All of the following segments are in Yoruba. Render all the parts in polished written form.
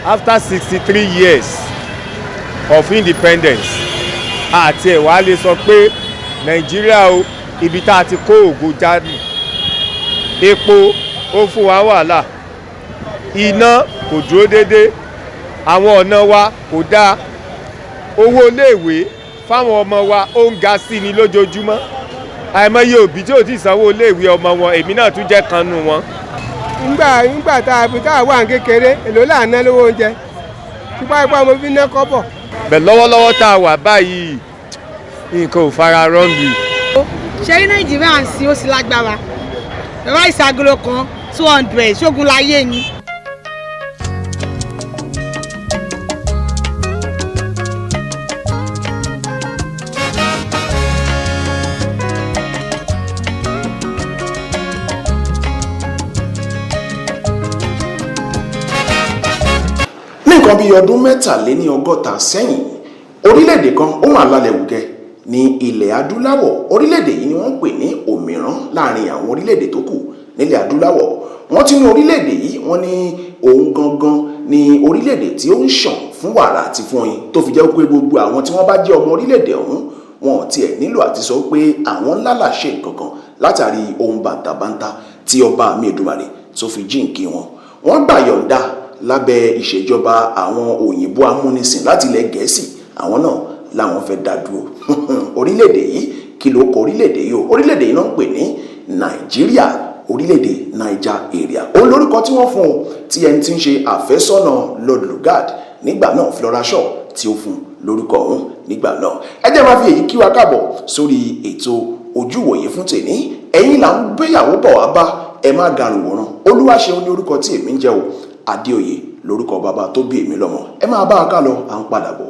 After 63 years of independence, àti ẹ̀ wá lè sọ pé Nàìjíríà o, ibi tá a ti kó ògo jáde. Epo ó fún wa wàhálà, iná kò dúró déédé, àwọn ọ̀nà wa kò dáa, owó iléèwé fáwọn ọmọ wa ó ń ga sí ni lójoojúmọ́. Àìmọye òbí tí ò tí ì sanwó iléèwé ọmọ wọn, èmi náà tún jẹ́ kan nù wọn. Ngbà tá a fi tá a wà ní kékeré, èló là ń ná lówó oúnjẹ? Tipa ipá mo fi ná kọ́bọ̀. Bẹ̀ lọ́wọ́lọ́wọ́ tá a wà báyìí, nǹkan ò fara rọ́ǹgì. Ṣé ní Nàìjíríà ń sin ó sì lágbára. Rice agolo kan 200, ṣógun láyé ni. Ní nǹkan bíi ọdún 63 sẹ́yìn, orílẹ̀-èdè kan ó mà lálẹ́ wùkẹ́ ní ilẹ̀ adúláwọ̀. Orílẹ̀-èdè yìí ni wọ́n ń pè ní òmìrán láàrin àwọn orílẹ̀-èdè tó kù nílẹ̀ adúláwọ̀. Wọ́n ti ní orílẹ̀-èdè yìí, wọ́n ní òun gangan ní orílẹ̀-èdè tí ó ń ṣàn fún wàrà àti fún oyin, tó fi jẹ́ pé gbogbo àwọn tí wọ́n bá jẹ́ ọmọ orílẹ̀-èdè ọ̀hún, wọn ò tiẹ̀ nílò àti sọ pé àwọn ńlá là ṣe nǹkan kan látàrí ohun bàǹtàbàǹtà tí ọba mi Èdùmàrè tó fi jíǹkí wọn. Wọ́n gbà yọ̀ǹda lábẹ́ ìṣèjọba àwọn òyìnbó amúnisìn láti ilẹ̀ Gẹ̀ẹ́sì. Àwọn náà làwọn fẹ́ dá dúró. Orílẹ̀-èdè yìí, kí ló kọ orílẹ̀-èdè yìí o? Orílẹ̀-èdè yìí náà ń pè ní Nàìjíríà, orílẹ̀-èdè Niger Area. Òun lórúkọ tí wọ́n fún o, tí ẹni tí ń ṣe àfẹ́sọ́nà Lord Lugard nígbà náà, Flora Shaw, tí ó fún lórúkọ ọ̀hún nígbà náà. Ẹ jẹ́ máa fi èyí kí wa káàbọ̀ sórí ètò Ojúwòye fún tèmi. Ẹ̀yin là ń gbéyàwó bọ̀ wá bá, ẹ má garùn wòran. Olúwaṣeun ní orúkọ tí èmi ń jẹ́ o, Adéoyè lórúkọ bàbá tó bí èmi lọ́mọ. Ẹ máa bá a ká lọ, à ń padà bọ̀.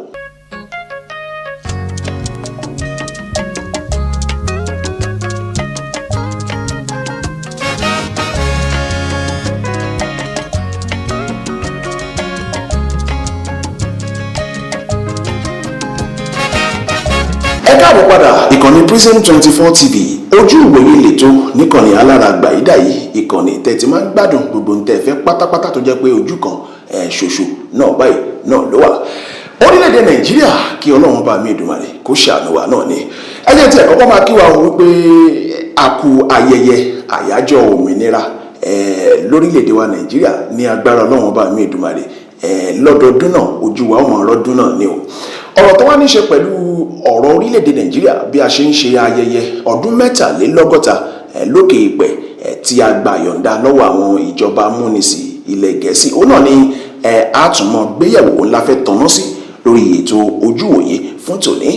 Ẹ káàbọ̀ padà. Ìkànnì Prism 24 TV, Ojú Ìwòye lètò níkànnì alára àgbàyídà yìí, ìkànnì tẹ́ ti máa ń gbádùn gbogbo ń tẹ́ fẹ́ pátápátá, tó jẹ́ pé ojú kan ẹ̀ ṣoṣo náà báyìí náà ló wà. Orílẹ̀-èdè Nàìjíríà, kí Ọlọ́run bá mi Èdùmàrè kó ṣàánú wa náà ni. Ẹ jẹ́ tí ẹ̀ kọ́kọ́ máa kí wa o wípé a kú ayẹyẹ àyájọ́ òmìnira lórílẹ̀-èdè wa Nàìjíríà. Ní agbára Ọlọ́run bá mi Èdùmàrè, lọ́dọọdún náà ojú wa ó mọ̀ ọlọ́dún náà ni o. Ọ̀rọ̀ tó wá ní ṣe pẹ̀lú ọ̀rọ̀ orílẹ̀-èdè Nàìjíríà, bí a ṣe ń ṣe ayẹyẹ ọdún 63 lókè ìpẹ̀ tí a gbà yọ̀ǹda lọ́wọ́ àwọn ìjọba amúnisìn ilẹ̀ Gẹ̀ẹ́sì, òun náà ni a tún mọ́ gbéyẹ̀wò ńlá fẹ́ tanná sí lórí ètò Ojúwòye fún tòní.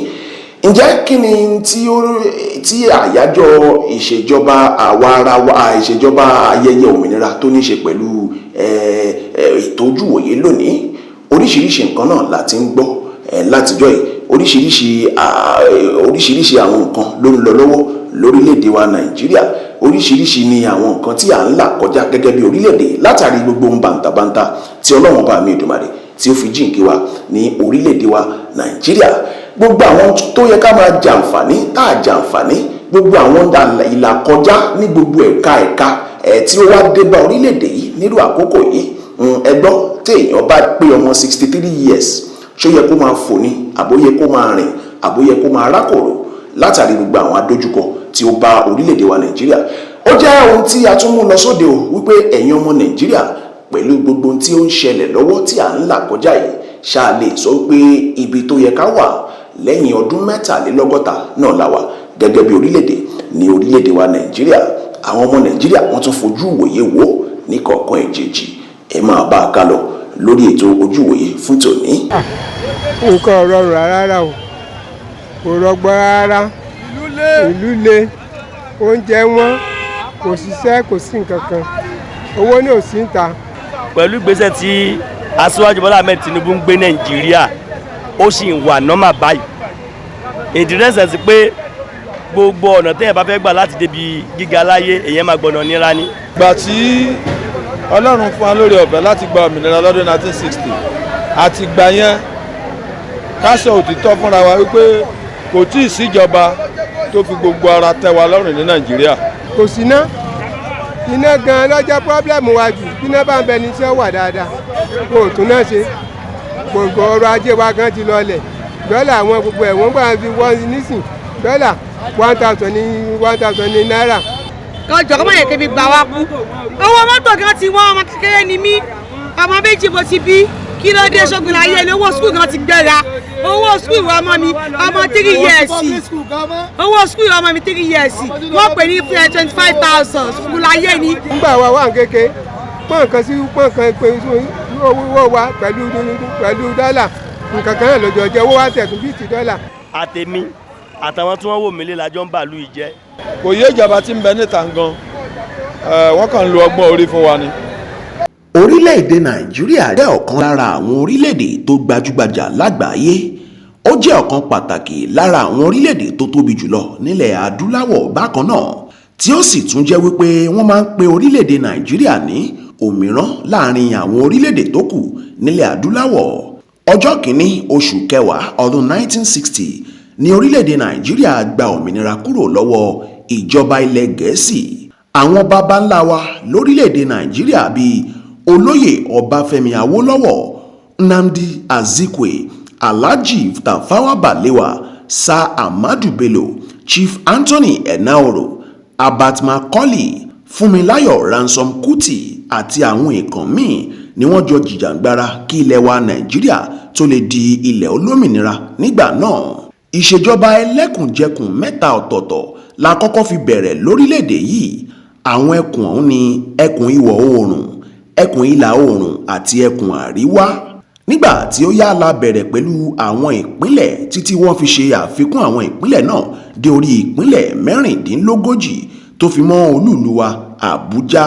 Ǹjẹ́ kí ni tí ó tí àyájọ́ ìṣèjọba àwa ara wa, ìṣèjọba ayẹyẹ òmìnira tó ní ṣe pẹ̀lú ètò Ojúwòye lónìí? Oríṣiríṣi nǹkan náà la ti ń gbọ́ látijọ́ yìí. Oríṣiríṣi àwọn nǹkan ló ń lọ lọ́wọ́ lórílẹ̀‐èdè wa Nàìjíríà. Oríṣiríṣi ni àwọn nǹkan tí à ń là kọjá gẹ́gẹ́ bí orílẹ̀-èdè látàrí gbogbo ohun bàǹtàbàǹtà tí Ọlọ́run bá mi Èdùmàrè tí ó fi jíǹkí wa ní orílẹ̀-èdè wa Nàìjíríà. Gbogbo àwọn tó yẹ ká máa jàǹfààní tá a jàǹfààní, gbogbo àwọn ìlà kọjá ní gbogbo ẹ̀ka ẹ̀ka ẹ̀ tí ó wá dé bá orílẹ̀-èdè yìí nírú àkókò yìí. Ẹ gbọ́, tí èèyàn bá pé ọmọ 63 years, ṣó yẹ kó máa fò ní, àbó yẹ kó máa rìn, àbó yẹ kó máa rákòrò látàrí gbogbo àwọn adójúkọ tí ó bá orílẹ̀-èdè wa Nàìjíríà? Ó jẹ́ ohun tí a tún mú lọ sóde o wípé ẹ̀yin ọmọ Nàìjíríà, pẹ̀lú gbogbo ohun tí ó ń ṣẹlẹ̀ lọ́wọ́ tí à ń là kọjá yìí, ṣáà lè sọ pé ibi tó yẹ ká wà lẹ́yìn ọdún 63 náà la wà gẹ́gẹ́ bí orílẹ̀-èdè ní orílẹ̀-èdè wa Nàìjíríà? Àwọn ọmọ Nàìjíríà, wọ́n tún fojú wòye wò ní kọ̀ọ̀kan ìjèjì. Ẹ máa bá a ká lọ lórí ètò Ojúwòye fún tòní. Nǹkan ò rọrùn rárá o, kò rọgbọ rárá. Ìlú le, oúnjẹ wọn, kò ṣiṣẹ́, kò sí nǹkan kan, owó ní ò sí ń ta. Pẹ̀lú ìgbésẹ̀ tí Aṣíwájú Bọ́lá Ahmed Tinubu ń gbé Nàìjíríà, ó sì ń wà normal báyìí. Ìdí rẹ̀ sí pé gbogbo ọ̀nà téèyàn bá fẹ́ gbà láti débi gíga láyé, èèyàn máa gbọ́nà nira ní. Ìgbà tí Ọlọ́run fún wa lórí ọ̀fẹ́ láti gba òmìnira lọ́dún 1960, àti ìgbà yẹn, ká sọ òtítọ́ fúnra wa wípé kò tí ì síjọba tó fi gbogbo ara tẹ́ wa lọ́rùn ní Nàìjíríà. Kò sí ná, Iná gan lọ́jọ́ problem wa jù. Bí iná bá ń bẹ ní iṣẹ́ wà dáadáa, kò tún náà ṣe. Gbogbo ọrọ̀ ajé wa gan ti lọlẹ̀. Dọ́là àwọn gbogbo ẹ̀ wọ́n gbà fi wọ́n nísìn, dọ́là 1,000 ní 1,000 ní náírà. Kọjọ kọ́ mọ̀ yẹ kébi gbà wá kú. Owó mọ́tò gan ti wọ́n. Ọmọ kékeré ni mí, ọmọ méjì mo ti bí. Kí ló dé? Ṣógun láyé ni. Owó school gan ti gbéra. Owó school ọmọ mi, ọmọ 3 years, owó school ọmọ mi 3 years, wọ́n pè ní 25,000. Ṣógun láyé ni. Nígbà wa wà ń kéke, pọ́n nǹkan sí pọ́n nǹkan pé owó wa pẹ̀lú dọ́là, nǹkan kan náà lọ́jọ́ jẹ́. Owó wa tẹ̀kùn bíi ti dọ́là. Àtẹ̀mí àtàwọn tí wọ́n wò mí lé lájọ́ ń bàlú yìí jẹ́. Kò yé ìjọba tí ń bẹ níta gan, wọ́n kàn ń lo ọgbọ́n orí fún wa ni. Orílẹ̀-èdè Nàìjíríà jẹ́ ọ̀kan lára àwọn orílẹ̀-èdè tó gbajúgbajà lágbàáyé. Ó jẹ́ ọ̀kan pàtàkì lára àwọn orílẹ̀-èdè tó tóbi jùlọ nílẹ̀ adúláwọ̀ bákan náà, tí ó sì tún jẹ́ wípé wọ́n máa ń pe orílẹ̀-èdè Nàìjíríà ní òmíràn láàrin àwọn orílẹ̀-èdè tó kù nílẹ̀ adúláwọ̀. Ọjọ́ kìíní oṣù kẹwàá ọdún 1960 ní orílẹ̀-èdè Nàìjíríà gba òmìnira kúrò lọ́wọ́ ìjọba ilẹ̀ Gẹ̀ẹ́sì. Àwọn baba ńlá wa lórílẹ̀-èdè Nàìjíríà bíi Olóyè Ọbáfẹ́mi Awólọ́wọ̀, Nnamdi Azikwe, Alhaji Tafawa Balewa, Sir Ahmadu Bello, Chief Anthony Enahoro, Herbert Macaulay, Fúnmiláyọ̀ Ransome Kuti àti àwọn èèkàn míì ni wọ́n jọ jìjàǹgbara kí ilẹ̀ wa Nàìjíríà tó lè di ilẹ̀ olómìnira nígbà náà. Ìṣèjọba ẹlẹ́kùnjẹkùn mẹ́ta ọ̀tọ̀ọ̀tọ̀ la kọ́kọ́ fi bẹ̀rẹ̀ lórílẹ̀‐èdè yìí. Àwọn ẹkùn ọ̀hún ni ẹkùn ìwọ̀ oòrùn, ẹkùn ìlà oòrùn àti ẹkùn àríwá. Nígbà tí ó yá la bẹ̀rẹ̀ pẹ̀lú àwọn ìpínlẹ̀, títí wọ́n fi ṣe àfikún àwọn ìpínlẹ̀ náà dé orí ìpínlẹ̀ 36 tó fi mọ́ olúùlú wa Àbújá.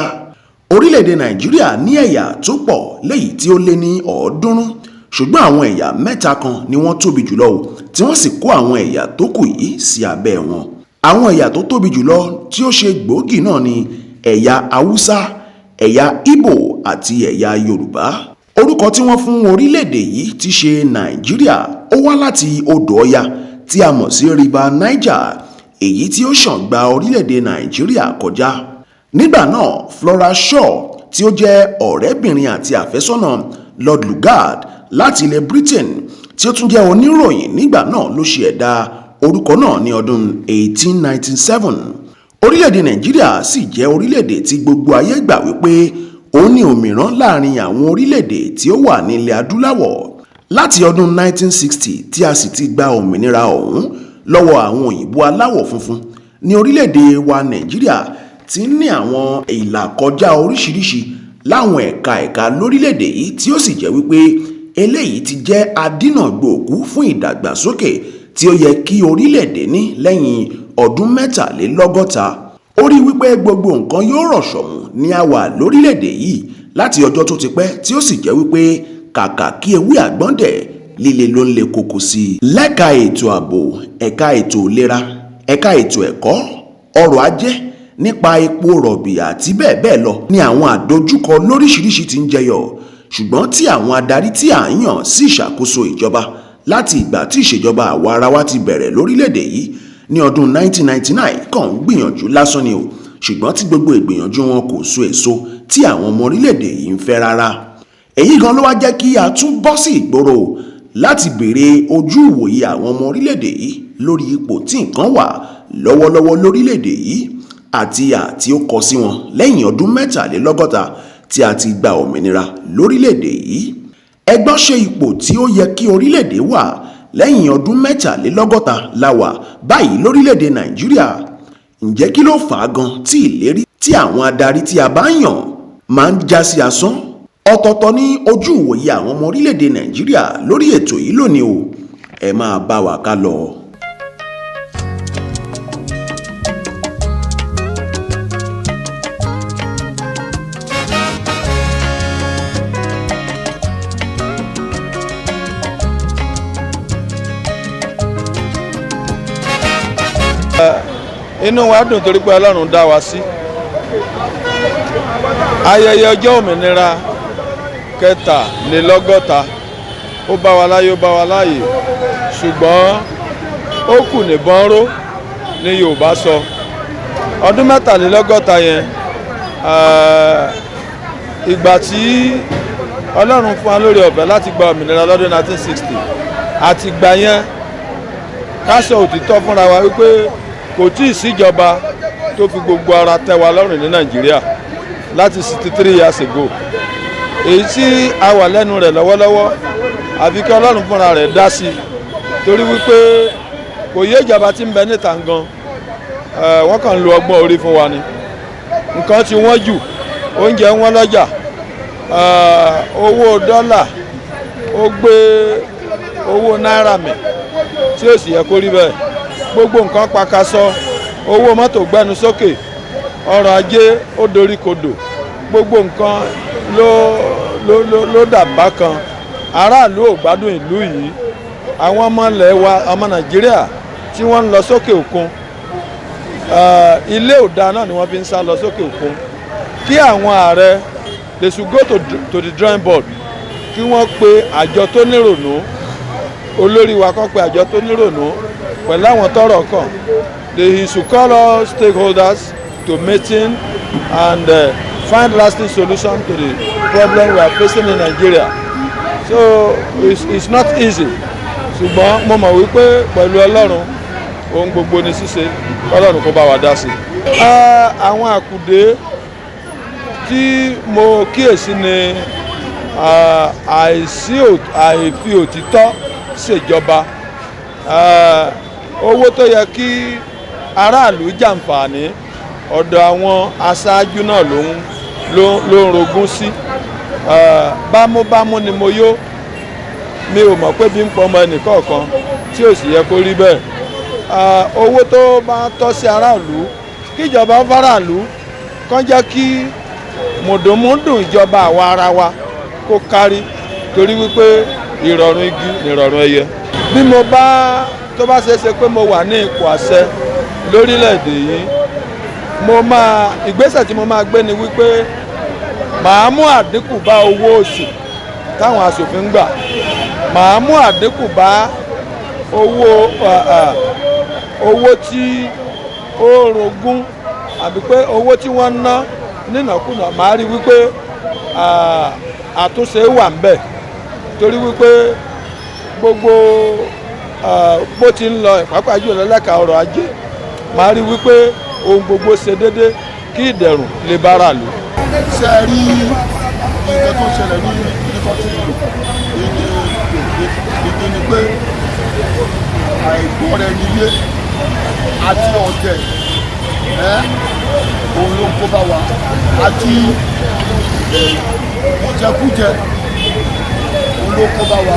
Orílẹ̀-èdè Nàìjíríà ní ẹ̀yà tó pọ̀ léyìí tí ó lé ní 300, ṣùgbọ́n àwọn ẹ̀yà mẹ́ta kan ni wọ́n tóbi jùlọ o, tí wọ́n sì kó àwọn ẹ̀yà tó kù yìí sí abẹ́ wọn. Àwọn ẹ̀yà tó tóbi jùlọ tí ó ṣe gbòógì náà ni ẹ̀yà Haúsá, ẹ̀yà Ìgbò àti ẹ̀yà Yorùbá. Orúkọ tí wọ́n fún orílẹ̀-èdè yìí ti ṣe Nàìjíríà, ó wá láti odò Ọya tí a mọ̀ sí River Niger, èyí tí ó ṣàn gba orílẹ̀-èdè Nàìjíríà kọjá nígbà náà. Flora Shaw, tí ó jẹ́ ọ̀rẹ́bìnrin àti àfẹ́sọ́nà Lord Lugard láti ilẹ̀ Britain, tí ó tún jẹ́ oníròyìn nígbà náà, ló ṣe ẹ̀dá orúkọ náà ní ọdún 1897. Orílẹ̀-èdè Nàìjíríà sì jẹ́ orílẹ̀-èdè tí gbogbo ayé gbà wípé òun ní òmíràn láàrin àwọn orílẹ̀-èdè tí ó wà nílẹ̀ adúláwọ̀. Láti ọdún 1960 tí a sì ti gba òmìnira ọ̀hún lọ́wọ́ àwọn òyìnbó aláwọ̀ funfun ní orílẹ̀-èdè wa Nàìjíríà ti ń ní àwọn ìlàkọjá oríṣiríṣi láwọn ẹ̀ka ẹ̀ka lórílẹ̀-èdè yìí, tí ó sì jẹ́ wípé eléyìí ti jẹ́ adínàgbòòkú fún ìdàgbàsókè tí ó yẹ kí orílẹ̀-èdè ní lẹ́yìn ọdún 63. Ó rí wípé gbogbo nǹkan yóò rọ̀ṣọ̀mù ní a wà lórílẹ̀-èdè yìí láti ọjọ́ tó ti pẹ́, tí ó sì jẹ́ wípé kàkà kí ewé àgbọ́n dẹ̀, líle ló ń le koko sí i. Lẹ́ka ètò ààbò, ẹ̀ka ètò ìlera, ẹ̀ka ètò ẹ̀kọ́, ọrọ̀ ajé, nípa epo rọ̀bì àti bẹ́ẹ̀ bẹ́ẹ̀ lọ ní àwọn àdojúkọ lóríṣiríṣi tí ń jẹyọ, ṣùgbọ́n tí àwọn adarí tí à ń yàn sí ìṣàkóso ìjọba láti ìgbà tí ìṣèjọba àwa ara wa ti bẹ̀rẹ̀ lórílẹ̀‐èdè yìí ní ọdún 1999 kàn ń gbìyànjú lásán ni o, ṣùgbọ́n tí gbogbo ìgbìyànjú wọn kò so èso tí àwọn ọmọ orílẹ̀‐èdè yìí ń fẹ́ rárá. Èyí gan ló wá jẹ́ kí a tún bọ́ sí ìgboro láti béèrè ojú ìwòye àwọn ọmọ orílẹ̀‐èdè yìí lórí ipò tí nǹkan wà lọ́wọ́lọ́wọ́ lórílẹ̀‐èdè yìí àti àti ó kọ sí wọn lẹ́yìn ọdún 63 tí a ti gba òmìnira lórílẹ̀‐èdè yìí. Ẹgbọ́n, ṣe ipò tí ó yẹ kí orílẹ̀‐èdè wà lẹ́yìn ọdún 63 la wà báyìí lórílẹ̀‐èdè Nàìjíríà? Ǹjẹ́ kí ló fà á gan tí ìlérí tí àwọn adarí tí a bá yàn máa ń já sí asán? Ọ̀tọ̀ọ̀tọ̀ ní ojú ìwòye àwọn ọmọ orílẹ̀‐èdè Nàìjíríà lórí ètò yìí lónìí o. Ẹ máa bá wa ká lọ. Inú wa dùn torí pé Ọlọ́run dá wa sí. Ayẹyẹ ọjọ́ òmìnira 63, ó bá wa láyé, ó bá wa láàyè, ṣùgbọ́n ó kù níbọn ró ní Yorùbá sọ. Ọdún 63 yẹn Ìgbà tí Ọlọ́run fún wa lórí ọ̀fẹ́ láti gba òmìnira lọ́dún 1960, àti ìgbà yẹn, ká sọ òtítọ́ fúnra wa wípé kò tí ì síjọba tó fi gbogbo ara tẹ́ wa lọ́rùn ní Nàìjíríà láti 63 years ago. Èyí tí a wà lẹ́nu rẹ̀ lọ́wọ́lọ́wọ́, àfi kí Ọlọ́run fúnra rẹ̀ dá sí i, torí wípé kò yé ìjọba tí ń bẹ níta gan. Wọ́n kàn ń lo ọgbọ́n orí fún wa ni. Nǹkan tí wọ́n jù, oúnjẹ wọn lọ́jà, owó dọ́là ó gbé owó náírà mì tí ó sì yẹ kó rí bẹ́ẹ̀. Gbogbo nǹkan pakasọ, owó mọ́tò gbẹnu sókè, ọrọ̀ ajé ó dorí kodò, gbogbo nǹkan ló dà bákan. Aráàlú ò gbádùn ìlú yìí. Àwọn ọmọ ilẹ̀ wa, ọmọ Nàìjíríà tí wọ́n ń lọ sókè òkun, ilé òda náà ni wọ́n fi ń sá lọ sókè òkun. Kí àwọn ààrẹ, they should go to the drawing board, kí wọ́n pe àjọ tó nírònú, olórí wa kàn pe àjọ tó nírònú pẹ̀lú àwọn tọ́rọ̀ kàn. They should call all stakeholders to meeting and find lasting solution to the problem we are facing in Nigeria. So it's not easy, ṣùgbọ́n mo mọ̀ wípé pẹ̀lú Ọlọ́run, ohun gbogbo ni ṣíṣe. Ọlọ́run kó bá wa dá sí i. Àwọn àkùdé tí mo kíyèsí ni àìsí, àìfi òtítọ́ ṣèjọba. Owó tó yẹ kí aráàlú jàǹfààní, ọ̀dọ̀ àwọn aṣáájú náà ló ń rogún sí. Bámúbámú ni mo yó, mi ò mọ̀ pé bí ń pọ̀ ọmọ ẹnìkọ̀ọ̀kan, tí ò sì yẹ kó rí bẹ́ẹ̀. Owó tó bá tọ́ sí aráàlú, kíjọba faraàlú kàn jẹ́ kí mùdùnmúdùn ìjọba àwa ara wa kó kárí, torí wípé ìrọ̀rùn igi nìrọ̀rùn ẹyẹ. Bí mo bá tó bá ṣeé ṣe pé mo wà ní ipò àṣẹ lórílẹ̀‐èdè yìí, mo máa ìgbésẹ̀ tí mo máa gbé ni wípé màá mú àdínkù bá owó oṣù táwọn aṣòfin ń gbà, màá mú àdínkù bá owó tí ó rogún, àbí pé owó tí wọ́n ń ná nínàkúnà. Màá rí wípé àtúnṣe wà ń bẹ̀, torí wípé gbogbo bó ti ń lọ, pàápàá jùlọ lẹ́ka ọrọ̀ ajé, màá rí wípé ohun gbogbo ṣe déédé kí ìdẹ̀rùn lè bára lò. Ṣe rí nǹkan tó ṣẹlẹ̀ ní country yìí ìdí ni pé àìgbọ́ra ẹni yé àti ọ̀tẹ̀ ẹ́, òun ló ń kó bá wa, àti ìjẹkújẹ, òun ló kó bá wa.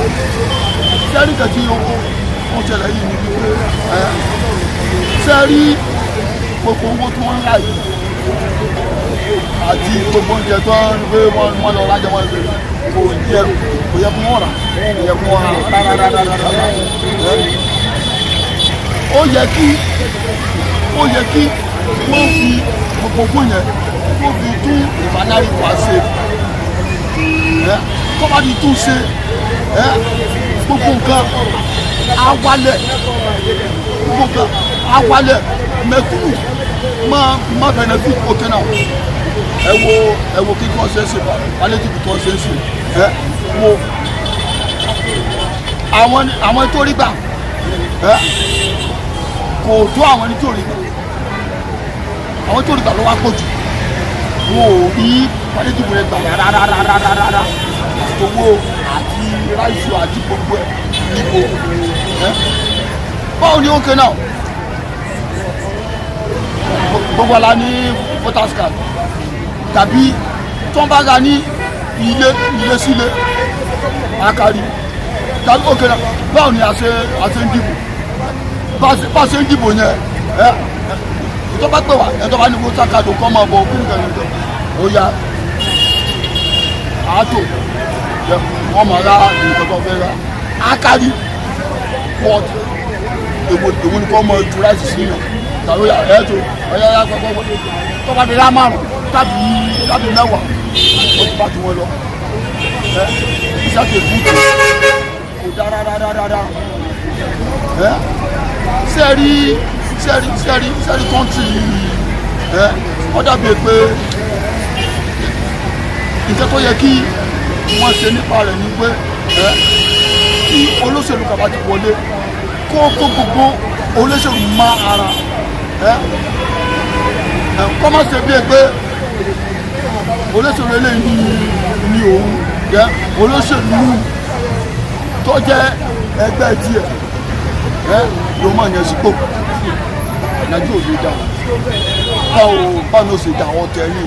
Ṣe rí nǹkan tí ó ṣẹlẹ̀ yìí ni wípé ẹ́, ṣe rí gbogbo owó tí wọ́n ń rà yìí àti gbogbo oúnjẹ tó ń gbé wọn lọ rájọ wọn lè kò yẹ kó wọ́n rà, kò yẹ kó wọ́n rà rárá. Ó yẹ kí wọ́n fi gbogbo owó yẹn kó fi tún refinery wa ṣe. Ẹ tó bá di tún ṣe ẹ, gbogbo nǹkan á wálẹ̀, gbogbo nǹkan á wálẹ̀, mẹ̀kúnnù máa benefit. Okay, now ẹ wo kí wọ́n ṣe é ṣe, palliative tí wọ́n ṣe é ṣe. Ẹ wo àwọn tó rí gbà, ẹ kò tó àwọn ẹni tó rí gbà. Àwọn tó rí gbà ló wá pọ̀ jù. Wọn ò rí palliative rẹ gbà rárá, owó àti rice àti gbogbo ẹ níbo ẹ. Báwo ni? Okay, now gbogbo ala ní voters card, tàbí tó ń bá ra ní ilé ilé sílé akari tàbí. Okay now, báwo ni a ṣe ń dìbò? Bá a ṣe ń dìbò yẹn, ẹ tó bá pè wá, ẹ tó bá ní voters card kọ́ máa bọ̀ kí nìkan nìkan ó yá àátò, wọ́n máa ra nǹkan tó fẹ́ ra akari. But èwo ni kò mọ ju rice sí yàn tàbí ẹ tó ọyá ya gbọgbọgbọ tó bá di rá márùn tàbí 10, ó ti bá tiwọn lọ. Ẹ iṣẹ́ tó kú kò dá rárá rárá. Ẹ sẹ́ẹ̀rí sẹ́ẹ̀rí sẹ́ẹ̀rí sẹ́ẹ̀rí country, ẹ ó dàbí pé Nǹkan tó yẹ kí wọ́n ṣe nípa rẹ̀ ni pé ẹ kí olóṣèlú kan bá ti wọlé, kó kó gbogbo olóṣèlú má ara ẹ ẹ kọ́ má ṣe bí ẹ pé olóṣèlú eléyìí ní òun jẹ́ olóṣèlú tó jẹ́ ẹgbẹ́ tiẹ̀ ẹ ló máa yẹn sípò. Nàìjíríà ò lè dà. Báwo ló ṣe dà? Ọ̀tẹ̀ ní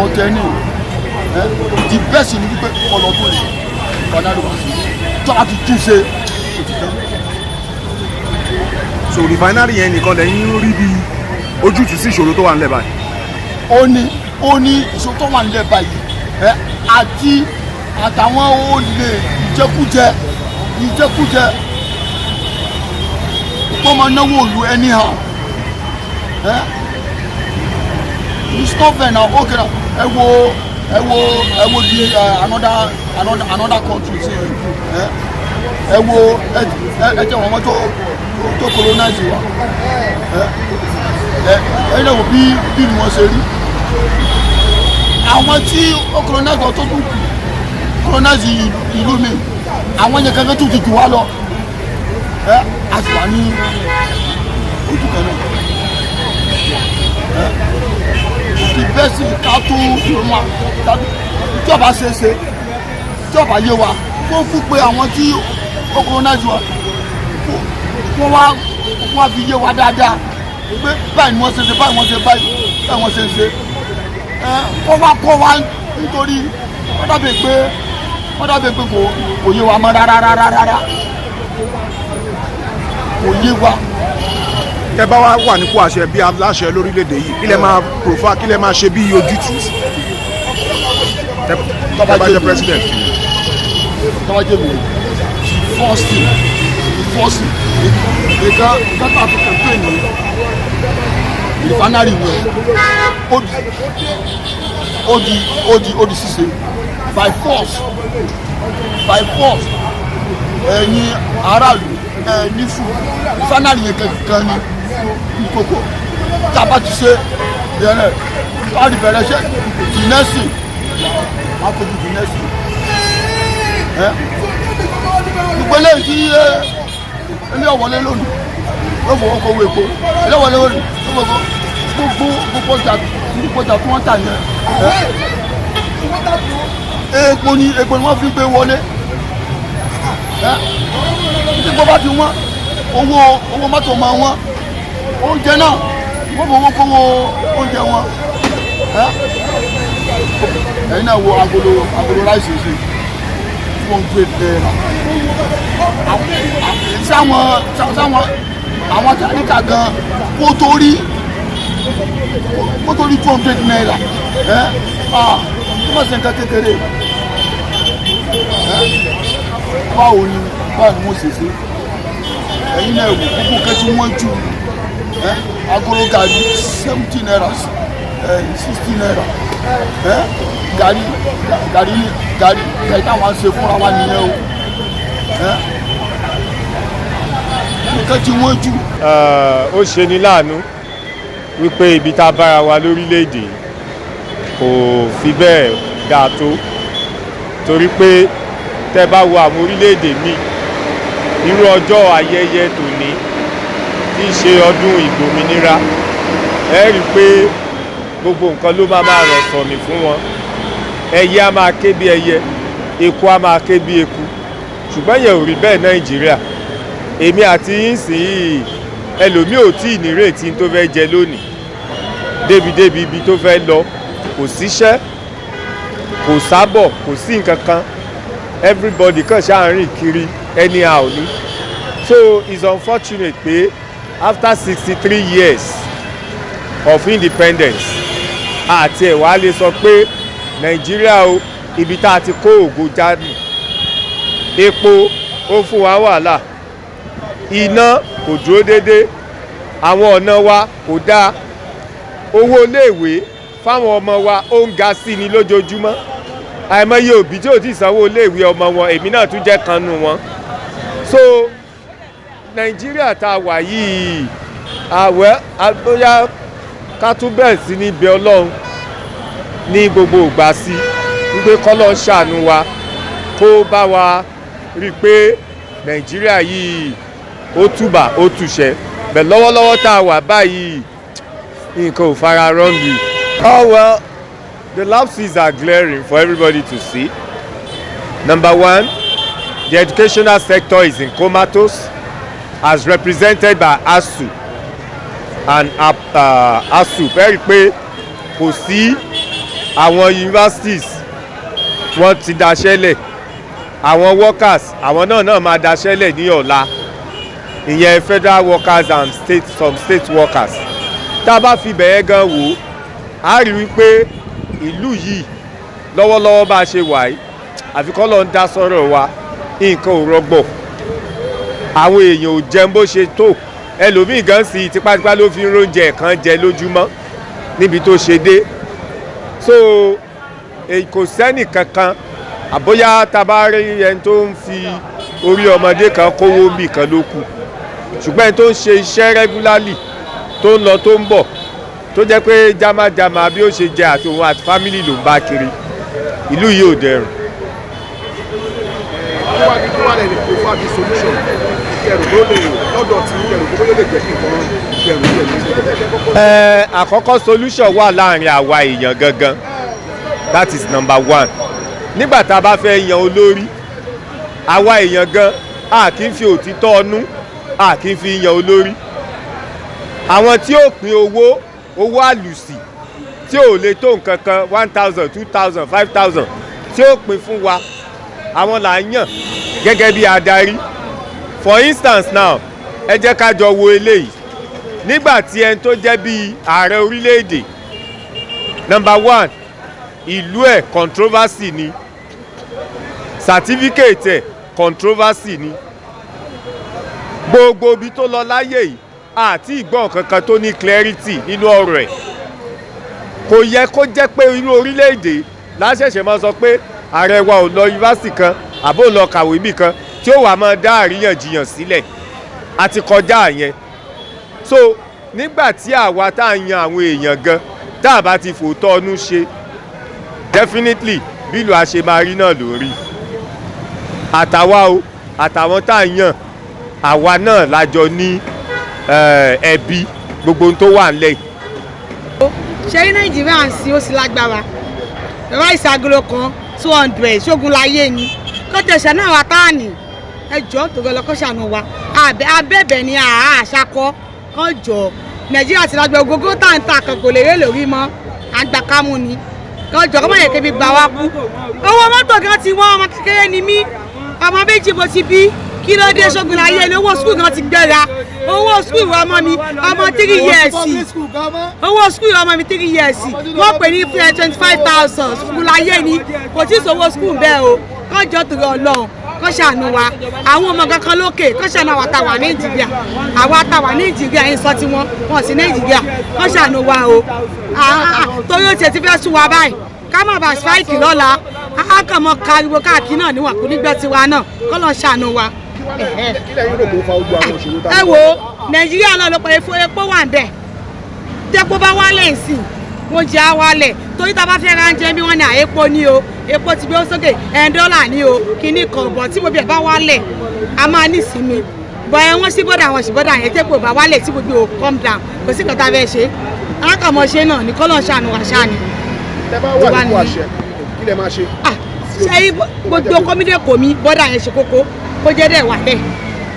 ọ̀tẹ̀ ní ẹ. The best ni wípé ọlọ́dún rẹ̀ kanáà wá sí tó a ti túnṣe òtítọ́. So refinery yẹn nìkan lẹ́yìn rí bí ojútùú sí ìṣòro tó wà nílẹ̀ báyìí? Ó ní ìṣòro tó wà nílẹ̀ báyìí ẹ àti àtàwọn olè, ìjẹkújẹ, ìjẹkújẹ tó máa náwó òlu anyhow ẹ. It's not fair now. Okay now, ẹ wo di another country sí ẹ. Ẹ wo ẹ ẹ jẹ wọn tó colonize wa ẹ. Ẹ ẹ wo bí ni wọ́n ṣe rí. Àwọn tí ó colonize wa tó tún colonize ìlú mi, àwọn yẹn kankan tún ti jù wá lọ. Ẹ a sì wà ní ojú kan náà. Ẹ ti bẹ́ẹ̀ sì ká tó wọn tí ọba ṣe ṣe tí ọba yé wa, kó kú pé àwọn tí ó colonize wa kó wá fi yé wa dáadáa pé báyìí ni wọ́n ṣe ṣe báyìí, wọ́n ṣe báyìí, báyìí wọ́n ṣe ṣe. Ẹ kó wá kó wá, nítorí wọ́n dàbí pé kò yé wa mọ́ rárá rárá rárá, kò yé wa. Tẹ bá wá wà nípò àṣẹ bí aláṣẹ lórílẹ̀‐èdè yìí, kí lẹ máa proffer, kí lẹ máa ṣe bí ojútùú tẹ bá jẹ́ president? Tọ́wọ́ jẹ́ mi, the first thing, nǹkan tá a fi campaign ní refinery yẹn, ó di ṣíṣe by force, by force. Ẹ̀yin aráàlú, ẹ ní fún refinery yẹn kankan ní kókó. Tá a bá ti ṣe yẹn rẹ̀, bá a di bẹ̀rẹ̀ ṣe the next thing, wọ́n á kojú the next thing ẹ. Ìpele tí ilé ọ̀wọ́lé lónìí ló fọwọ́ kówó epo, ilé ọ̀wọ́lé lónìí ló fọwọ́ gbogbo ọjà tí wọ́n tà yẹn ẹ, epo ni wọ́n fi gbé wọlé ẹ. Tí gbọ́ bá ti wọ́n, owó mọ́tò máa wọ́n, oúnjẹ náà wọ́n fọwọ́ kówó oúnjẹ wọn ẹ. Ẹ̀yin náà wo agolo rice ṣe 200 naira. Sáwọn àwọn tálíkà gan kó tó rí 200 naira ẹ, ah, kó má ṣe nǹkan kékeré ẹ. Báwo ni wọ́n ṣe ṣe? Ẹ̀yin náà wò gbogbo nǹkan tí wọ́n jù ẹ. Agolo gàrí 70 naira, ẹ 60 naira ẹ. Gàrí táwọn ṣe fúnra wa nìyẹn o ẹ. Nǹkan tí wọ́n jù. Ó ṣe ní láàánú wípé ibi tá a bára wa lórílẹ̀‐èdè kò fi bẹ́ẹ̀ dáa tó, torí pé tẹ́ bá wo àwọn orílẹ̀‐èdè míì, irú ọjọ́ ayẹyẹ tòní tí í ṣe ọdún ìgbòmìnira, ẹ rí i pé gbogbo nǹkan ló máa máa rọ̀ sọ̀mì fún wọn. Ẹyẹ á máa ké bí ẹyẹ, eku á máa ké bí eku, ṣùgbọ́n yẹn ò rí bẹ́ẹ̀ Nàìjíríà. Èmi àti yín sìn yìí, ẹlòmíì ò tí ì nírètí tó fẹ́ jẹ lónìí, débi-débi ibi tó fẹ́ lọ. Kò síṣẹ́, kò sábọ̀, kò sí nǹkan kan. Everybody kàn ṣáà ń rìn kiri anyhow ni. So it's unfortunate pé after 63 years of independence, àti ẹ̀ wá lè sọ pé Nàìjíríà o, ibi tá a ti kó ògo jáde. Epo ó fún wa wàhálà, iná kò dúró déédé, àwọn ọ̀nà wa kò dáa, owó iléèwé fáwọn ọmọ wa ó ń ga sí ni lójoojúmọ́. Àìmọye òbí tí ò tí ì sanwó iléèwé ọmọ wọn, èmi náà tún jẹ́ kan nù wọn. So Nàìjíríà tá a wà yìí, àwẹ̀ bóyá ká tún bẹ̀rẹ̀ sí ní bẹ Ọlọ́run. Ní gbogbo ìgbà sí wípé kọ́lọ́ ṣàánú wa, kó bá wa rí i pé Nàìjíríà yìí ó túbà ó túṣẹ bẹ́ẹ̀. Lọ́wọ́lọ́wọ́ tá a wà báyìí, nǹkan ò fara rọ́ǹlù. Oh well, the lapses are glaring for everybody to see. Number one, the educational sector is in comatose, as represented by ASUU and ASUP. Ẹ rí i pé kò sí àwọn universities, wọ́n ti daṣẹ́lẹ̀. Àwọn workers, àwọn náà máa daṣẹ́lẹ̀ ní ọ̀la, ìyẹn federal workers and state some state workers. Tá a bá fi bẹ̀yẹ gan wò ó, a rí i pé ìlú yìí lọ́wọ́lọ́wọ́ bá a ṣe wà yìí, àfi kọ́ ló ń dá sọ́rọ̀ wa. Nǹkan ò rọgbọ̀, àwọn èèyàn ò jẹun bó ṣe tó. Ẹlòmíì gan sí tipátipá ló fi ń róúnjẹ kan jẹ lójúmọ́ níbi tó ṣe dé. So kò sẹ́nì kankan àbóyá tá a bá rí ẹni tó ń fi orí ọmọdé kan kówó bì kan ló kù, ṣùgbọ́n ẹni tó ń ṣe iṣẹ́ regularly, tó ń lọ tó ń bọ̀, tó jẹ́ pé jámájámá bí ó ṣe jẹ àti òun àti family ló ń bá kiri, ìlú yìí ò dẹrùn. Kí wá lè proffer bí solution kẹrù ló lè lọ́dọ̀ tí kẹrù kó lè jẹ́ kí nǹkan dẹrùn díẹ̀ ní ìṣẹ̀lẹ̀? Ẹ àkọ́kọ́, solution wà láàrin àwa èèyàn gangan. That is number one. Nígbà tá a bá fẹ́ yan olórí, àwa èèyàn gan a kì í fi òtítọ́ ọnú, a kì í fi yan olórí. Àwọn tí ó pín owó, owó àlùsì tí ò lè tó nǹkan kan, 1,000, 2,000, 5,000, tí ó pín fún wa, àwọn là ń yàn gẹ́gẹ́ bí adarí. For instance now, ẹ jẹ́ ká jọ wo eléyìí. Nígbà tí ẹni tó jẹ́ bíi ààrẹ orílẹ̀-èdè, number one, ìlú ẹ̀ controversy ni, certificate ẹ̀ controversy ni, gbogbo ibi tó lọ láyé yìí àti ìgbọ́n kankan tó ní clarity nínú ọ̀rọ̀ ẹ̀, kò yẹ kó jẹ́ pé irú orílẹ̀-èdè láṣẹ̀ṣẹ̀ máa sọ pé ààrẹ wa ò lọ yunifásitì kan àbó lọ kàwé ibì kan tí ó wà máa dá àríyànjiyàn sílẹ̀. Àti kọjá yẹn. So nígbà tí àwa tá à ń yan àwọn èèyàn gan, tá a bá ti fòótọ́ ọnú ṣe, definitely bílù a ṣe máa rí náà lórí àtàwa o àtàwọn tá à ń yàn. Àwa náà lájọ ní ẹbí gbogbo ohun tó wà nílẹ̀ yìí. Ṣe ní Nàìjíríà ń sin, ó sì lágbára. Rice agolo kan 200, ṣógun láyé ni? Kó tẹ̀sán náà wà táàní. Ẹ jọ̀ọ́, tó lọ kó ṣàánú wa. Abẹ́bẹ̀ ni àṣàkọ́ kán jọ. Nàìjíríà ti lágbára. Gbogbo tá à ń ta kan kò lè rè lórí mọ́, à ń gba kámú ni. Kán jọ, kó má yẹ kébi gbà wá kú. Owó mọ́tò gan ti wọ́n. Ọmọ kékeré ni mí, ọmọ méjì mo ti bí. Kí ló dé? Ṣógun láyé ni? Owó school gan ti gbéra. Owó school ọmọ mi, ọmọ 3 years, owó school ọmọ mi 3 years, wọ́n pè ní 25,000. School láyé ni? Kò tí ì sówó school bẹ́ẹ̀ o. Kán jọ torí Ọlọ́run, kán ṣàánú wa. Àwọn ọmọ kankan lókè, kán ṣàánú àwa tá a wà Nàìjíríà. Àwa tá a wà Nàìjíríà yín sọ tí wọ́n wọ́n sí Nàìjíríà, kán ṣàánú wa o. Torí ó tiẹ̀ ti fẹ́ sún wa báyìí, ká má bàa strike lọ́la. Á kàn mọ́ kariwo káàkiri náà níwọ̀n, kò ní gbẹ́ tiwa náà. Kọ́ lọ́ọ́ ṣàánú wa. Kí lẹ́yìn rò pé ó fa gbogbo àwọn òṣèlú tá Ẹ wo, Nàìjíríà náà ló pọ̀. Epo wà ń bẹ̀. Tẹ́po bá wálẹ̀ sí, wọ́n jẹ́ á wálẹ̀, torí tá a bá fẹ́ ra oúnjẹ bí wọ́n ní àépo ní o, epo ti gbé sókè, ẹ̀ dọ́là ní o, kíní kan bọ̀. Tí gbogbo ẹ̀ bá wálẹ̀, a máa ní ìsinmi bọ̀. Ẹ wọ́n sí bọ́dà, wọn sí bọ́dà yẹn. Tẹ́po bá wálẹ̀, tí gbogbo ò calm down, kò sí nǹkan tá a fẹ́ ṣe. Alákàmọ́ṣe náà ní kọ́lọ́ ṣàánú wa ṣáà ni. Tẹ́ bá wà nípò àṣẹ, kí lẹ máa ṣe? Ṣe rí gbogbo kọ́mídé kò mí bọ́dà yẹn ṣe kókó, kó jẹ́ dẹ̀ wà bẹ́ẹ̀,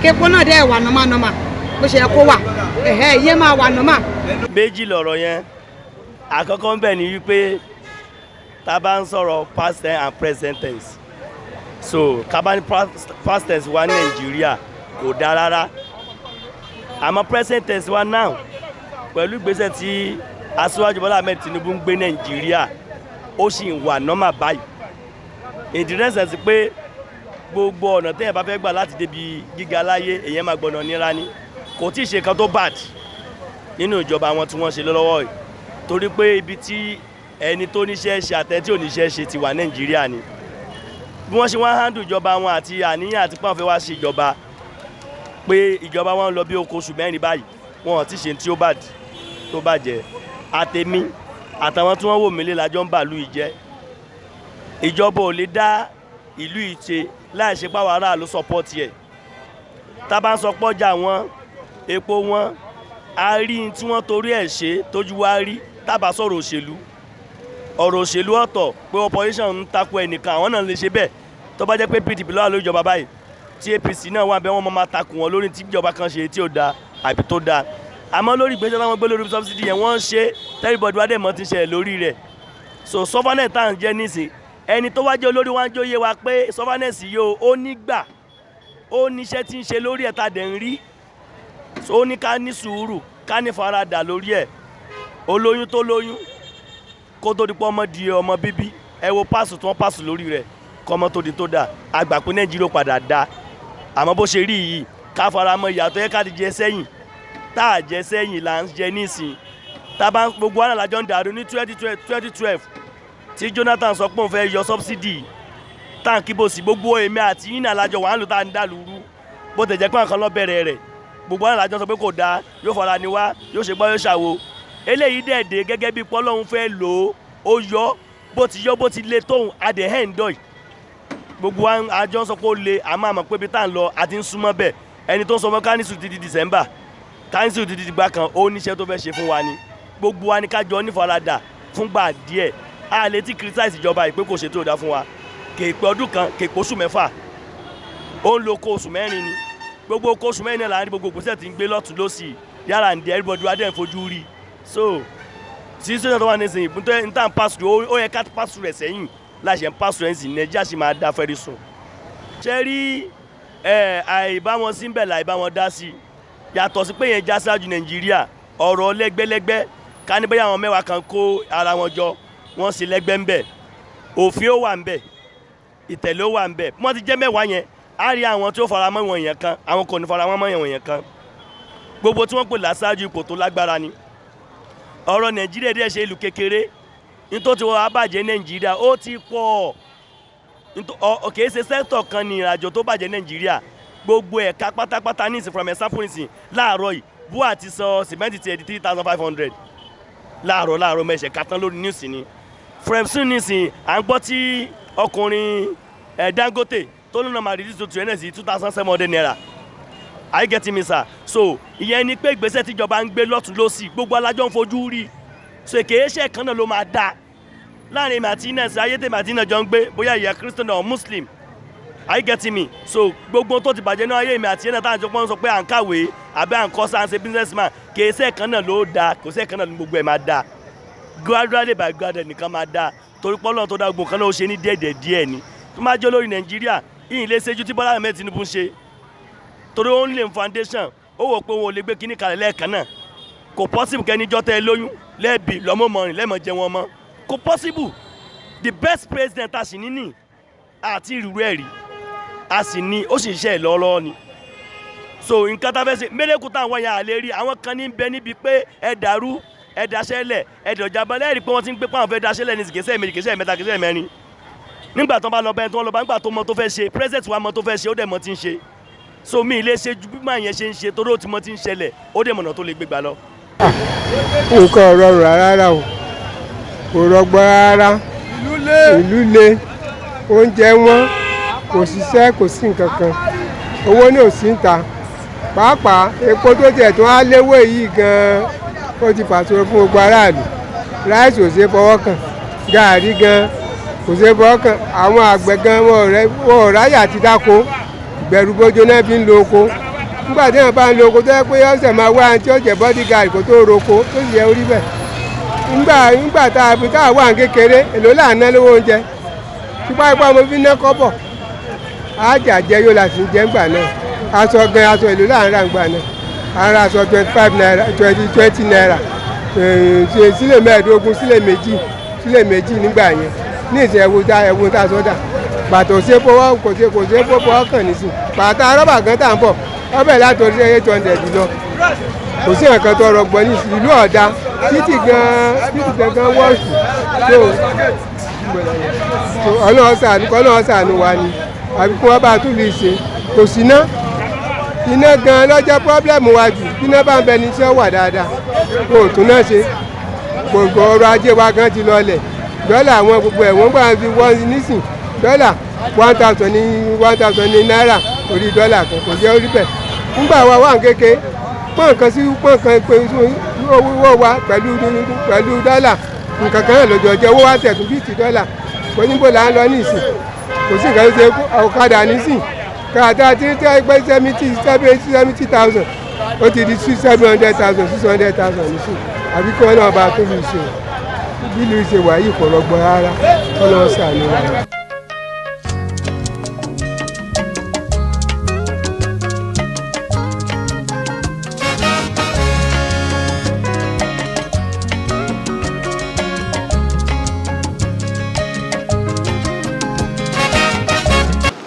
képo náà dẹ̀ wà normal normal bó ṣe yẹ kó wà. Ẹ̀hẹ́, ìyẹn máa wà normal. Méjì lọ̀rọ̀ yẹn. Àkọ́kọ́ ń bẹ̀ ni wípé tá a bá ń sọ̀rọ̀ past tense and present tense, so ká bá ní past tense wa ní Nàìjíríà kò dáa rárá, àmọ́ present tense wa now, pẹ̀lú ìgbésẹ̀ tí Aṣíwájú Bọ́lá Ahmed Tinubu ń gbé Nàìjíríà, ó sì ń wà normal báyìí, in the sense pé gbogbo ọ̀nà téèyàn bá fẹ́ gbà láti débi gíga láyé, èèyàn máa gbọ́nà nira ni. Kò tí ì ṣe kan tó bad nínú ìjọba wọn tí wọ́n ṣe lọ́wọ́ yìí, torí pé ibi tí ẹni tó níṣẹ́ ṣe àtẹni tí ò níṣẹ́ ṣe ti wà Nàìjíríà ni. Bí wọ́n ṣe wá handle ìjọba wọn àti àníyàn àti pọ́n fẹ́ wá ṣe ìjọba, pé ìjọba wọn ń lọ bí oko oṣù 4 báyìí, wọn ò tí ṣe tí ó bad tó bàjẹ́. Àtèmi Àtàwọn tí wọ́n wò mí lé lájọ́ ń bàlú ìjẹ́. Ìjọba ò lè dá ìlú ìṣe láì ṣe pàwọn aráàlú support ẹ̀. Tá a bá ń sọ pọ́jà wọn, epo wọn, a rí n tí wọ́n torí ẹ̀ ṣe tójú wa rí. Tá a bá sọ̀rọ̀ òṣèlú, ọ̀rọ̀ òṣèlú ọ̀tọ̀, pé opposition ń takò ẹnìkan, àwọn náà lè ṣe bẹ́ẹ̀. Tó bá jẹ́ pé PDP ló wà lórí ìjọba báyìí, tí APC náà wà bẹ́ẹ̀, wọ́n máa takò wọn lórí tí ìjọba kan ṣe tí ò da àbí tó da. Àmọ́ lórí ìgbésẹ̀ táwọn gbé lórí subsidy yẹn, wọ́n ń ṣe everybody wá dẹ̀ mọ́ ti ń ṣẹlẹ̀ lórí rẹ̀. So sufferness tá à ń jẹ́ nísìn, ẹni tó wá jẹ́ olórí wa ń jó yé wa pé sufferness yìí o, ó nígbà ó níṣẹ́ tí ń ṣe lórí ẹ̀ tá a dẹ̀ ń rí. So ó ní ká ní sùúrù, ká ní faradà lórí ẹ̀. Olóyún tó lóyún kó tó di pé ọmọ di ọmọ bíbí, ẹ wo pàṣẹ tí wọ́n pàṣẹ lórí rẹ̀ kọ́ ọmọ tó di tó dà. Àgbà pé Nàìjíríà padà da, àmọ́ bó ṣe rí yìí, ká fara mọ́ ìyàtọ̀ yẹ ká ti jẹ sẹ́yìn. Tá a jẹ sẹ́yìn là ń jẹ nísìn. Tá a bá gbogbo wàhálà lájọ ń dàrú ní 2012 tí Jonathan sọ pé òun fẹ́ yọ subsidy, táǹkì bò sí gbogbo èmi àti yín náà lájọ wàhálà ló tá à ń dà lúrú. Bó tẹ̀ jẹ́ pé nǹkan lọ bẹ̀rẹ̀ rẹ̀, gbogbo wàhálà lájọ sọ pé kò dáa, yóò fara ni wá, yóò ṣe gbọ́, yóò ṣàwo. Eléyìí dẹ̀ dé gẹ́gẹ́ bí pọ́lọ́hún fẹ́ lò ó, ó yọ bó ti yọ, bó ti le tóun adẹ̀ ẹ̀ ń dọ̀ yìí. Gbogbo wa àjọ sọ pé ó le, àmọ́ àmọ́ pé ibi tá à ń lọ àti ń súnmọ́ bẹ́ẹ̀. Ẹni tó ń sọ fún kánísù ti di December, kánísù ti di ìgbà kan, ó níṣẹ́ tó fẹ́ ṣe fún wa ni. Gbogbo wa ni ká jọ nífaradà fúngbà díẹ̀. A lè ti criticize ìjọba yìí pé kò ṣe tó dáa fún wa. Kèèpé ọdún kan, kèèpé oṣù 6, ó ń lo oko oṣù 4 ni. Gbogbo oko oṣù 4 náà là ń rí gbogbo ìgbésẹ̀ tí ń gbé lọ́tún lọ́sì yàrá ń di everybody wa dẹ̀ ń fojú rí. So situation tó wà nísìnyí, n tá n pass through, ó yẹ ká pass through rẹ̀ sẹ́yìn láṣẹ ń pass through ẹ̀ ń sìn. Nàìjíríà sì máa dá very soon. Ṣé rí ẹ, àìbá wọn sí ń bẹ̀ láìbá wọn dá sí i, yàtọ̀ sí pé yẹn já síwájú Nàìjíríà. Ọ̀rọ̀ lẹ́gbẹ́lẹ́gbẹ́, ká ní bóyá àwọn 10 kan kó ara wọn jọ, wọ́n sì lẹ́gbẹ́ ń bẹ̀, òfin ó wà ń bẹ̀, ìtẹ̀lé ó wà ń bẹ̀. Wọ́n ti jẹ́ 10 yẹn, á rí àwọn tí ó fara mọ́ ìwọ̀n yẹn kan, àwọn kò ní fara mọ́ ìwọ̀n yẹn kan. Gbogbo tí wọ́n pè láṣáájú, ipò tó lágbára ni. Ọ̀rọ̀ Nàìjíríà díẹ̀ ṣe ìlú kékeré nítorí tí wọ́n á bàjẹ́ Nàìjíríà, ó ti pọ̀. Kìí ṣe sector kan ní ìrìnàjò tó bàjẹ́ Nàìjíríà, gbogbo ẹ̀ka pátápátá ní ìsìn. From example nísìn, láàárọ̀ yìí, BUA ti sọ sìmẹ́ntì ti ẹ̀ di 3,500 láàárọ̀ láàárọ̀ mẹ́sẹ̀ kàtán lórí news ni. From nísìn, à ń gbọ́ tí ọkùnrin ẹ̀ Dangote tó lónà máa reduce to nsc ₦2,700. Are you getting me, sir? So ìyẹn ni pé ìgbésẹ̀ tíjọba ń gbé lọ́tún lọ́sì, gbogbo alájọ́ ń fojú rí. So kìí ṣe kan náà ló máa dáa láàrin èmi àti iná ẹsẹ ayé tèmi àti iná jọ ń gbé, bóyá ìyá Christian or Muslim. Are you getting me? So gbogbo tó ti bàjẹ́ náà ayé èmi àti iná táwọn àjọpọ̀ ń sọ pé à ń kàwé àbí à ń kọ́ sáà ń ṣe business man, kìí ṣe kan náà ló dáa, kò ṣe kan náà ní gbogbo ẹ̀ máa dáa. Gradually by gradually nìkan máa dáa, torí pọ́lọ́n tó dá gbogbo kan náà, ó ṣe ní díẹ̀ díẹ̀ ni. Tó máa jẹ́ olórí Nàìjíríà yìí lè ṣe ju tí Bọ́lá Ahmed Tinubu ń ṣe, torí ó ń lè foundation. Ó wò pé òun ò lè gbé kíní kalẹ̀ lẹ́ẹ̀kan náà. Kò possible kẹ́ni jọ́ tẹ́ ẹ lóyún lẹ́ẹ̀bì lọ́mọ mọ́rin lẹ́ẹ̀mọ́ jẹ wọn mọ́, kò possible. The best president a sì ní ní àti ìrú ẹ̀ rí, a sì ní, ó sì ń ṣe ẹ̀ lọ́wọ́lọ́wọ́ ni. So nǹkan tá a fẹ́ ṣe mẹ́lẹ́kù táwọn wọ̀nyẹn à lè rí. Àwọn kan ní bẹ níbi pé ẹ dàrú, ẹ daṣẹ́lẹ̀, ẹ dọ̀jà balẹ̀. Rí pé wọ́n ti ń gbé pé àwọn fẹ́ daṣẹ́lẹ̀ ní kìí ṣe méjì, kìí ṣe mẹ́ta, kìí ṣe mẹ́rin. Nígbà tó bá lọ bẹ́ẹ̀, tó lọ bá nígbà tó mọ tó fẹ́ ṣe, president wa mọ tó fẹ́ ṣe, ó dẹ̀ mọ tí ń ṣe. So mi lè ṣe ju bí máa yẹn ṣe ń ṣe, torí ó ti mọ tí ń ṣẹlẹ̀, ó dẹ̀ mọ̀nà tó lè gbégbá lọ. Nǹkan ò rọrùn rárá o, kò rọgbọ rárá. Ìlú le, oúnjẹ wọn, kò ṣiṣẹ́, kò sí nǹkan kan, owó ní ò sí ń ta. Pàápàá epo tó tiẹ̀ tó á léwó yìí gan-an, ó ti fàṣọ fún gbogbo aráàlú. Ráìsì ò ṣeé fọwọ́ kàn, gàárì gan kò ṣeé fọwọ́ kàn. Àwọn àgbẹ̀ gan wọn ò ráyà ti dáko, ìbẹ̀rùbojo náà fi ń lo oko. Nígbà tí wọn bá ń lo oko, tó yẹ pé ọ̀sẹ̀ máa wá tí ó jẹ́ bodyguard kó tó roko, tó sì yẹ orí bẹ́ẹ̀. Nígbà tá a fi tá a wà ní kékeré, èló là ń ná lówó oúnjẹ? Tipátipá mo fi ná kọ́bọ̀, ájà jẹ yóò la sì ń jẹ ńgbà náà. Aṣọ gan, aṣọ èló là ń rà ńgbà náà? À ń ra aṣọ ₦25, ₦20, sílẹ̀ 15, sílẹ̀ 2, sílẹ̀ 2 nígbà yẹn. Ní ìsìn, ẹ̀wù tá sọ́dà bàtà ò ṣe fọwọ́, kò ṣe fọwọ́ kàn nísìn. Bàtà rọ́bà gan tá à ń bọ̀ ọbẹ̀ látòrí 800 lọ. Kò sí nǹkan tó rọgbọ ní ìlú ọ̀dà. Títì gan, títì gangan wọ́ọ̀sì tó. Ọlọ́run ṣàánú, kọ́lọ́run ṣàánú wa ni, àbí kí wọ́n bá tún lè ṣe. Kò sí ná, iná gan lọ́jọ́ problem wa jù. Bí iná bá ń bẹ ní iṣẹ́ wà dáadáa, wọn ò tún náà ṣe. Gbogbo ọrọ̀ ajé wa gan ti lọlẹ̀. Dọ́là àwọn gbogbo ẹ̀ wọ́n gbà fi wọ́n nísìn. Dọ́là 1,000 ní 1,000 ní náírà orí dọ́là kan, kò jẹ́ orí bẹ́ẹ̀. Ńgbà wa wà ń kéke, pọ́n kan sí pọ́n kan pé owó wa pẹ̀lú dọ́là nǹkan kan náà lọ́jọ́ jẹ́. Owó wa tẹ̀tún bíi ti dọ́là kò ní bó là ń lọ nísìn. Kò sí nǹkan tó ṣe ọ̀kadà nísìn kàtà tí tí a gbé 70, 70,000, ó ti di six 700,000, 600,000 nísìn. Àbí kí wọ́n náà bá tó lù ṣe bí lù ṣe wà yìí, kò rọgbọ rárá. Kọ́ lọ́wọ́ sàánú wa.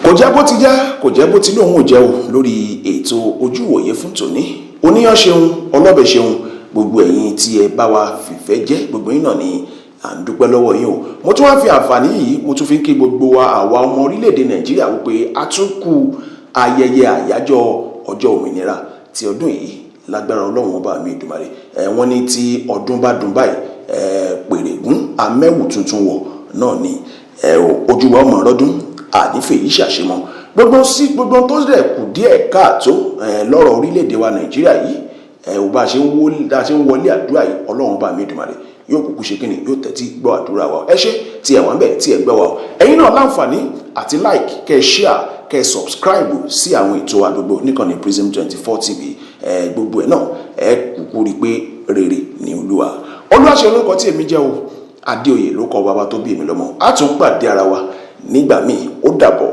Kò jẹ́ bó ti jẹ́, kò jẹ́ bó ti lóun ò jẹ́ o. Lórí ètò Ojúwòye fún tòní, oníyàn ṣeun, ọlọ́bẹ̀ ṣeun, gbogbo ẹ̀yin tí ẹ bá wa fìfẹ́ jẹ́, gbogbo yín náà ni à ń dúpẹ́ lọ́wọ́ yín o. Mo tún wá fi àǹfààní yìí, mo tún fi ń kí gbogbo wa, àwa ọmọ orílẹ̀-èdè Nàìjíríà, wípé a tún kú ayẹyẹ àyájọ́ ọjọ́ òmìnira ti ọdún yìí. Lágbára Ọlọ́run Ọba mi Ìdùmarè ẹ, wọ́n ní tí ọdún bá dùn báyìí ẹ, pèrègún amẹ́wù tuntun wọ̀ náà ni ẹ. Ojú wa ọmọ ọlọ́dún ànífẹ́ yìí ṣàṣemọ́ gbogbo sí gbogbo tó dẹ̀ kù díẹ̀ káàtó lọ́rọ̀ orílẹ̀-èdè wa Nàìjíríà yìí ẹ ò. Bá a ṣe ń wọlé àdúrà yìí, Ọlọ́run bá mi Èdùmàrè yóò kúkú ṣe kíni, yóò tẹ́tí gbọ́ àdúrà wa. Ẹ ṣé tí ẹ wà ń bẹ̀, tí ẹ gbọ́ wa o. Ẹ̀yin náà láǹfààní àti like, kẹ́ ẹ share, kẹ́ ẹ subscribe sí àwọn ètò wa gbogbo níkànnì Prism 24 TV. Ẹ gbogbo ẹ̀ náà, ẹ kúkú rí i pé rere ni Olúwa. Olúwaṣe olórúkọ tí èmi jẹ́ o. Adéoyè ló kọ bàbá tó bí èmi lọ́mọ. Á tún pàdé ara wa nígbà míì. Ó dàbọ̀.